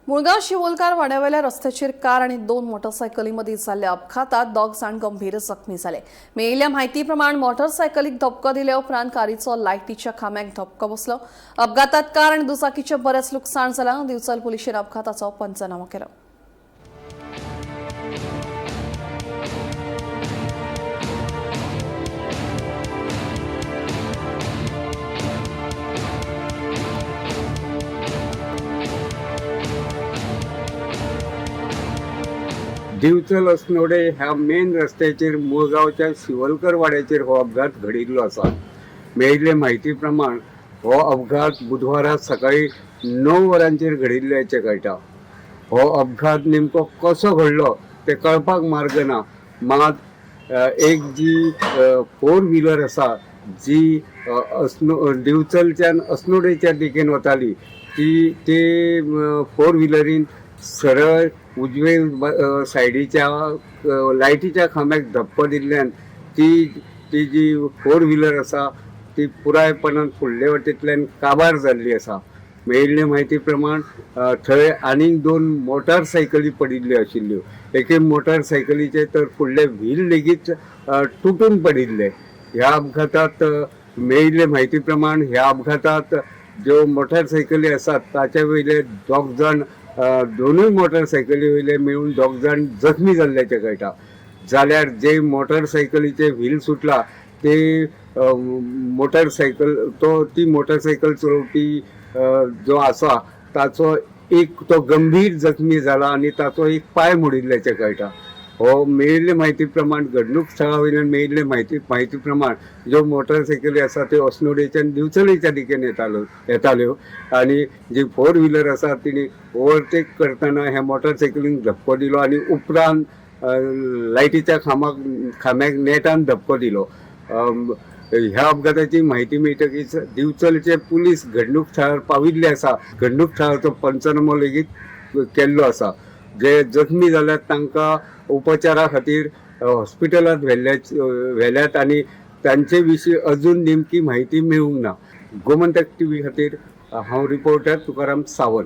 मुळगांव शिवोलकार वाड्यावेल्या रस्त्याचेर कार आणि दोन मोटरसायकली मदीं जाल्ल्या अपघातात दोग जाण गंभीर जखमी जाले. मेळिल्ल्या म्हायती प्रमाण मोटरसायकलीक धपको दिल्या उपरांत कारीचो लायटीच्या खांब्याक धपको बसलो. अपघातात कार आणि दुचाकीचें बरेंच लुकसाण जालां. दिवचल पुलिशेन अपघाताचो पंचनामो केलो. दिवचल अस्नोडे ह्या मेन रस्त्याचेर मुळगांवच्या शिवलकर वाड्याचेर हो अपघात घडिल्लो आसा. मेळिल्ले म्हायती प्रमाण हो अपघात बुधवारा सकाळी 9 वरांचेर घडिल्ल्याचें कळटा. हो अपघात नेमको कसो घडलो तें कळपाक मार्ग ना. मात एक जी फोर व्हिलर आसा जी दिवचलच्यान अस्नोडेच्या दिकेन वताली ती ते फोर व्हिलरीन सरळ उजवे सायडीच्या लायटीच्या खांब्याक धपको दिल्ल्यान ती ती जी फोर व्हिलर आसा ती पुरायपणान फुडले वटेंतल्यान काबार जाल्ली आसा. मेळिल्ले म्हायती प्रमाण थंय आनीक 2 मोटारसायकली पडिल्ल्यो आशिल्ल्यो. एके मोटारसायकलीचे तर फुडले व्हील लेगीत तुटून पडिल्ले. ह्या अपघातात मेळिल्ले म्हायती प्रमाण ह्या अपघातात ज्यो मोटारसायकली आसात ताचे वयले दोग जाण, दोनूय मोटारसायकली वयले मेळून दोग जाण जखमी जाल्ल्याचें कळटा. जाल्यार जे मोटारसायकलीचे व्हील सुटला ते मोटारसायकल तो ती मोटारसायकल चलोवपी जो आसा ताचो एक तो गंभीर जखमी जाला आनी ताचो एक पांय मोडिल्ल्याचें कळटा. हो मेळिल्ले म्हायती प्रमाण घडणूक स्थळा वयल्यान मेळिल्ले म्हायती प्रमाण ज्यो मोटारसायकली आसा त्यो अस्नोडेच्यान दिवचलेच्या दिकेन येताल्यो आनी जी फोर व्हिलर आसा तिणी ओवरटेक करतना ह्या मोटारसायकलींक धपको दिलो आनी उपरांत लायटीच्या खांब्याक नेटान धपको दिलो. ह्या अपघाताची म्हायती मेळटकीच दिवचलचे पुलीस घडणूक थळार पाविल्ले आसा. घडणूक थळाचो पंचनामो लेगीत केल्लो आसा. जे जखमी जाल्यात तांकां उपचारा खातीर हॉस्पिटलांत व्हेल्यात आनी तांचे विशीं अजून नेमकी म्हायती मेळूंक ना. गोमंतक टीव्ही खातीर हांव रिपोर्टर तुकाराम सावंत.